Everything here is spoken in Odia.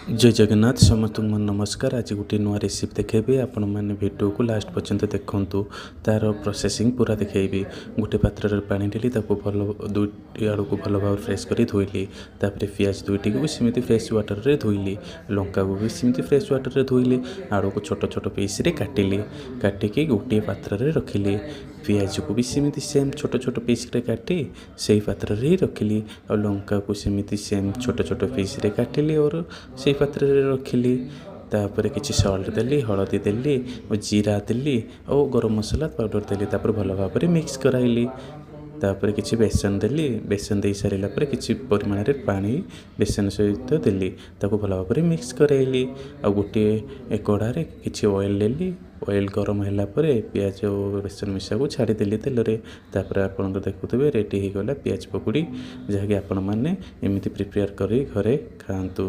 ଜୟ ଜଗନ୍ନାଥ, ସମସ୍ତଙ୍କୁ ମୋର ନମସ୍କାର। ଆଜି ଗୋଟିଏ ନୂଆ ରେସିପି ଦେଖେଇବି। ଆପଣମାନେ ଭିଡ଼ିଓକୁ ଲାଷ୍ଟ ପର୍ଯ୍ୟନ୍ତ ଦେଖନ୍ତୁ, ତା'ର ପ୍ରୋସେସିଂ ପୁରା ଦେଖେଇବି। ଗୋଟେ ପାତ୍ରରେ ପାଣି ଢାଳି ତାକୁ ଭଲ ଦୁଇଟି ଆଳୁକୁ ଭଲ ଭାବରେ ଫ୍ରେଶ୍ କରି ଧୋଇଲି। ତାପରେ ପିଆଜ ଦୁଇଟିକୁ ବି ସେମିତି ଫ୍ରେଶ୍ ୱାଟରରେ ଧୋଇଲି। ଲଙ୍କାକୁ ବି ସେମିତି ଫ୍ରେଶ୍ ୱାଟରରେ ଧୋଇଲି। ଆଳୁକୁ ଛୋଟ ଛୋଟ ପିସ୍ରେ କାଟିଲି, କାଟିକି ଗୋଟିଏ ପାତ୍ରରେ ରଖିଲି। ପିଆଜକୁ ବି ସେମିତି ସେମ୍ ଛୋଟ ଛୋଟ ପିସ୍ରେ କାଟି ସେଇ ପାତ୍ରରେ ହିଁ ରଖିଲି। ଆଉ ଲଙ୍କାକୁ ସେମିତି ସେମ୍ ଛୋଟ ଛୋଟ ପିସ୍ରେ କାଟିଲି ଅର ସେଇ ପାତ୍ରରେ ରଖିଲି। ତାପରେ କିଛି ସଲ୍ଟ ଦେଲି, ହଳଦୀ ଦେଲି ଓ ଜିରା ଦେଲି ଆଉ ଗରମ ମସଲା ପାଉଡ଼ର ଦେଲି। ତାପରେ ଭଲ ଭାବରେ ମିକ୍ସ କରାଇଲି। ତାପରେ କିଛି ବେସନ ଦେଲି। ବେସନ ଦେଇ ସାରିଲା ପରେ କିଛି ପରିମାଣରେ ପାଣି ବେସନ ସହିତ ଦେଲି, ତାକୁ ଭଲ ଭାବରେ ମିକ୍ସ କରାଇଲି। ଆଉ ଗୋଟିଏ କଢ଼ାରେ କିଛି ଅଏଲ୍ ଦେଲି। ଅଏଲ୍ ଗରମ ହେଲା ପରେ ପିଆଜ ଓ ବେସନ ମିଶାକୁ ଛାଡ଼ିଦେଲି ତେଲରେ। ତାପରେ ଆପଣଙ୍କ ଦେଖୁଥିବେ, ରେଡ଼ି ହେଇଗଲା ପିଆଜ ପକୁଡ଼ି, ଯାହାକି ଆପଣମାନେ ଏମିତି ପ୍ରିପେୟାର କରି ଘରେ ଖାଆନ୍ତୁ।